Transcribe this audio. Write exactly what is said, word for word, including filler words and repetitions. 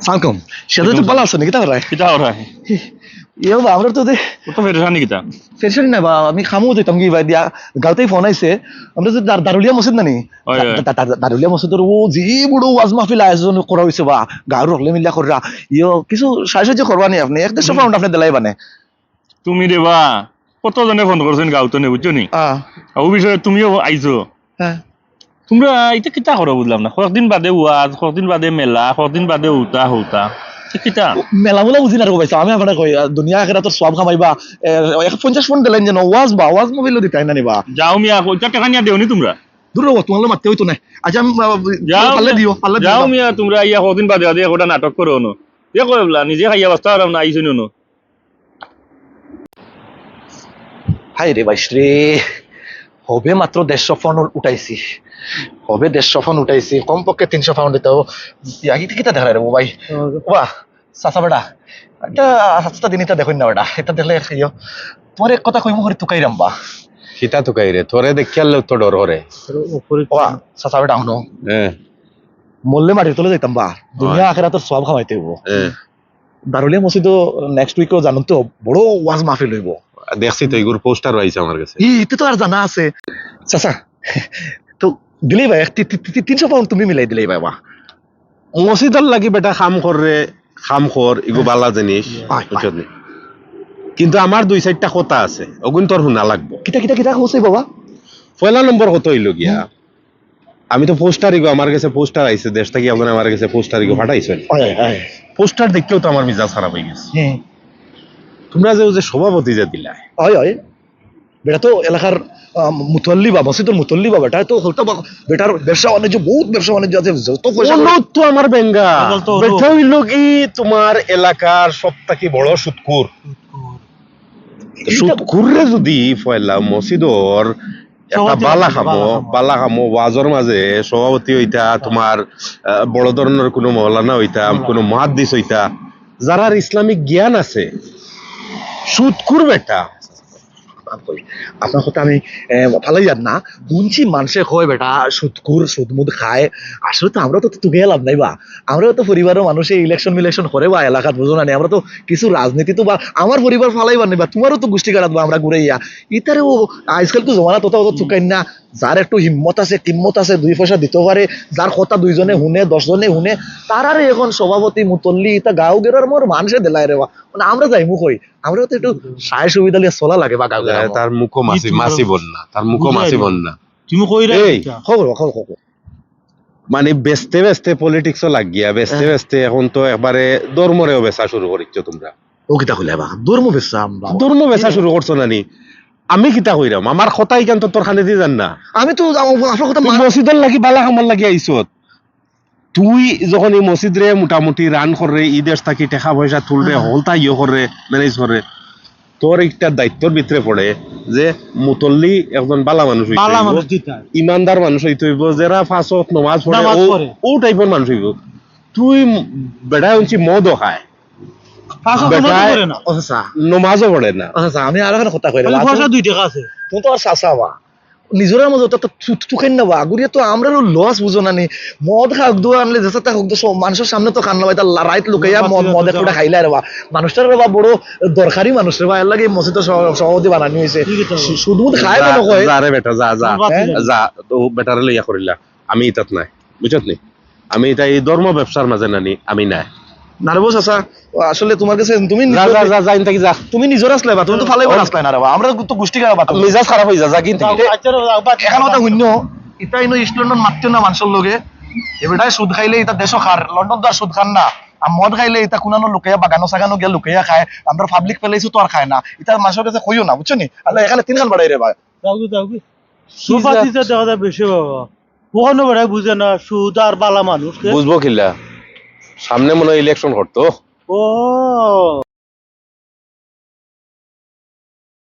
সালামালাইকুম। সেটা তো ভালা আছো নি? কিতা করায়? কিতা করায়? ইয়ে বা, আমরা তো দে- কত পেরেশানি কিতা? পেরেশানি না বা, আমি খামো যাইতাম কি বা দিয়া, গাঁওতেই ফোন আইছে। আমরা তো দার-, দারুলিয়া মসজিদ না নি? ওই, ওই। দা-, দা-, দা-, দারুলিয়া মসজিদর ও যে বড় ওয়াজ মাহফিল আয়োজন করা হইছে বা, গাঁওর হকলে মিলিয়া কররা। ইয়ো, কিছু সাহায্য করবা নি আপনি? এক দেড়শো হুম। পাউন্ড আপনি দিলাই বানে। তুমি রে বা, কত জনে ফোন করছইন গাঁওত নে, বুঝছো নি? আহ। ও বিষয়ে তুমিও আইছো। হ্যাঁ। তুমরা ইতা কিতা করো বুঝলাম না। কয়েকদিন বাদে ওয়াজ, কয়েকদিন বাদে মেলা, কয়েকদিন বাদে উতা হউতা। ইতা কিতা? মেলা মুলা বুঝি না রে ভাই, আমি আপনারে কই, আহ, দুনিয়া আখেরাতর সওয়াব কামাইবা, এ, এক পঞ্চাশ পাউন্ড দিলাইন যেন, ওয়াজ বা, ওয়াজ মাহফিলো দিতায় না নি বা। যাও মিয়া, কইটা টেকা নিয়া দেও নি তুমরা? দূর রও, তুমার লগে মাততে অইতো নায়। আচ্ছা, আমি, আহ, যাও পারলে মিয়া, দিও, পারলে দিও যাও না। মিয়া, তুমরা আইয়া কয়েকদিন বাদে বাদে একটা নাটক করো অনো। দেখো এবলা, নিজে খাইয়া বাঁচতা পারো না, আইছো নি অনো। হায় রে বাইশ রে, হবে মাত্র দেড়শো পাউন্ড উঠাইছি, হবে দেড়শো পাউন্ড উঠাইছি, কমপক্ষে তিনশো পাউন্ড দিতে হবে। ইয়া, ইটা কিতা দেখা রে ভাই? বাহ, চাচা বেটা, একটা হাস্তা দিন ইটা দেখইন না বেটা, ইটা দেখলে ইয়ো, তুমারে এক কথা কইমু করি তুকাইরাম বা। কিতা তুকাই রে? তোরে দেখিয়ার লোক তো ডর করে। বাহ, চাচা বেটা, হুনো। হ্যাঁ। মরলে মাটির তলে যাইতাম বা, দুনিয়া হয়। আখেরাতর সওয়াব কামাইতে অইবো। হ্যাঁ। দারুলিয়া মসজিদো next week-ও জানইন তো বড় ওয়াজ মাহফিল অইবো। দেখছি তো, ইগুর পোস্টারও আইছে আমার কাছে। ই, ইতা তো আর জানা আছে। চাচা, তো দিলেই ভাই, এক তি-, তি-, তি-, তিনশো পাউন্ড তুমি মিলাই দিলেই ভাই, বাহ। মসজিদর লাগি বেটা কাম কররে, কাম কর, ইগু বালা জিনিস, আয়, আয়। বুঝছত নি? কিন্তু আমার দুই চাইরটা কথা আছে, অগুন তোর হুনা লাগবো। কিতা, কিতা, কিতা কইছে বাবা? পয়লা নম্বর কথা অইলো গিয়া, হুম। আমি তো পোস্টার ইগো, আমার গেছে পোস্টার আইছে, দেশ থাকি একজনে আমার গেছে পোস্টার ইগো পাঠাইছইন। অয়, অয়, অয়। পোস্টার দেখিয়াউ তো আমার মিজাজ খারাপ অইগেছে। হুম। তুমরা যে, অউ যে সভাপতি যে দিলায়। অয়, অয়। বেটা তো এলাকার, আহ, মুতল্লি বা, মসজিদর মুতল্লি বা, বেটা তো হকলতা বা, বেটার ব্যবসা বাণিজ্য, বউত ব্যবসা বাণিজ্য আছে, যত পয়সা অনো তো আমার বেঙ্গা। বেটা অইলো কি তুমার এলাকার সব থাকি বড় সুদখুর। সুদখুররে যুদি পয়লা মসজিদর একটা সভাপতি বালা কামো, বালা কামো। বালা কামো, ওয়াজর মাঝে সভাপতি অইতা, তুমার, আহ, বড় ধরনর কুনু মৌলানা অইতা, মৌলানা। কুনু মুহাদ্দিস অইতা, যারার ইসলামিক জ্ঞান আছে, সুদখুর বেটা। আপনার কথা আমি, এ, ফালাইয়ার না, হুনছি মানষে কয় বেটা সুদখুর, সুদমুদ খায়, আসলে তো আমরা তো তুকাইয়া লাভ নাই বা, আমরা তো পরিবারর মানুষে ইলেকশন মিলেকশন করে বা এলাকাত, বুঝো না নি, আমরা তো কিছু রাজনীতি তো বা আমার পরিবার ফালাইবার নাই বা, তুমারও তো গুষ্টি গাড়াত বা আমরা ঘুরাইয়া। ইতারে ও আইজকাল তো জমানা তথা অত তুকাইন না। যার একটু হিম্মত আছে, কিম্মত আছে, দুই পয়সা দিতো পারে, যার কথা দুইজনে হুনে, দশ জনে হুনে, তারারে এখন সভাপতি, মুতল্লি, ইতা গাঁও গেরার মোর মানষে দিলায় রে বা। মানে আমরা যাইমু কই? আমরা তো একটু সায় সুবিধা লইয়া চলা লাগে বা গাঁও গেরার মোর। তার মুখো মাছি, মাছি বন্যা, তার মুখো মাছি বন্যা। তুমি কইরা এই, কিতা? খবর, খবর, খবর। মানে বেচতে বেচতে পলিটিক্সও লাগিয়া, বেচতে হ্যাঁ। বেচতে এখন তো একবারে ধর্মরেও বেচা শুরু করিছো তুমরা। ও কিতা কইলে বা? ধর্ম বেচা আমরা। ধর্ম বেচা শুরু করছো না নি? আমি কিতা কইরাম? আমার কথা ইখান তো তোর কানেদি যার না। আমি তো আ-, আপনার কথা তুই মা- মসজিদর লাগি বালা কামর লাগি আইছত। তুই যখন ই মসজিদরে মোটামুটি রান কররে, ই দেশ থাকি টেকা পয়সা তুলরে, হ্যাঁ। হকলতা ইয়ে কররে, ম্যানেজ কররে, তোর একটা দায়িত্বর ভিতরে পড়ে যে মুতল্লি একজন বালা মানুষ অইতে অইবো, ইমানদার মানুষ অইতে অইবো, যেরা পাঁচ ওয়াক্ত নমাজ পড়ে, নামাজ ও, পড়ে। ও টাইপর মানুষ অইবো। তুই বেটায় হুনছি মদও খায়, পাঁচ ওয়াক্ত নমাজও বেটায় পড়ে না। ও চাচা। নমাজও পড়ে না। ও চাচা, আমি আরো একটা কথা কইরাম। খালি পয়সা দুই টেকা আছে। তুমি তো আর চাচা বা। নিজরার মাঝে তো, তো তু-, তুকাইন না বা, আগুরিয়া তো আমরারও লস বুঝো না নি। মদ খাউক দু আনলে যেসা তা খাউক দু, সব মানষর সামনে তো খান না বা, ইতা লা-, রাইত লুকাইয়া মদ, মদ এক ফুটা খাইলা রে বা। মানুষটা রে বা বড় দরকারি মানুষ রে বা, এর লাগি মসজিদর সভ-, সভাপতি বানানি অইছে। সু-, সুদ মুদ খায় যা, মনে কয়। যা রে বেটা, যা, যা। হ্যাঁ? যা, তো বেটারে লইয়া করিলা। আমি ইতাত নাই, বুঝছত নি? আমি ইতা ই ধর্ম ব্যবসার মাঝে নানি, আমি নাই। না রে বস, আচ্ছা, আসলে তুমার গেছে তুমি যা, নিজর যা, যা, যা, ইন থাকি যা। তুমি নিজর আছলায় বা, তুমি তো ফালাইবার আছলায় না রে বা, আমরা তো গুষ্টি গাড়া বা তুমি। মিজাজ খারাপ অইযা, যা, কিন থাকি। আচ্ছা, আচ্ছা, আচ্ছা, আচ্ছা। এখান কথা হুনো, ইতা ইনো ইস্ট লন্ডন মাতিও না মানষর লগে। এ বেটায় সুদ খাইলে ইতা দেশো খার, লন্ডন তো আর সুদ খার না। আর মদ খাইলে ইতা কুনানো লুকাইয়া বাগানো সাগানো গিয়া লুকাইয়া খায়, আমরা পাবলিক প্লেসো তো আর খায় না। ইতা মানষর গেছে কইও না, বুঝছো নি? আল্লাহ এখানে তিনখান বাড়াই রে ভাই। যাও গি, যাও গি। সুপাতি যা দেখা যায় বেশি বাবা। ওখানে বেটায় বুঝে না, সুদ আর বালা মানুষ, কে? বুঝবো কিলা? সামনে মনে হয় ইলেকশন করতো। ও।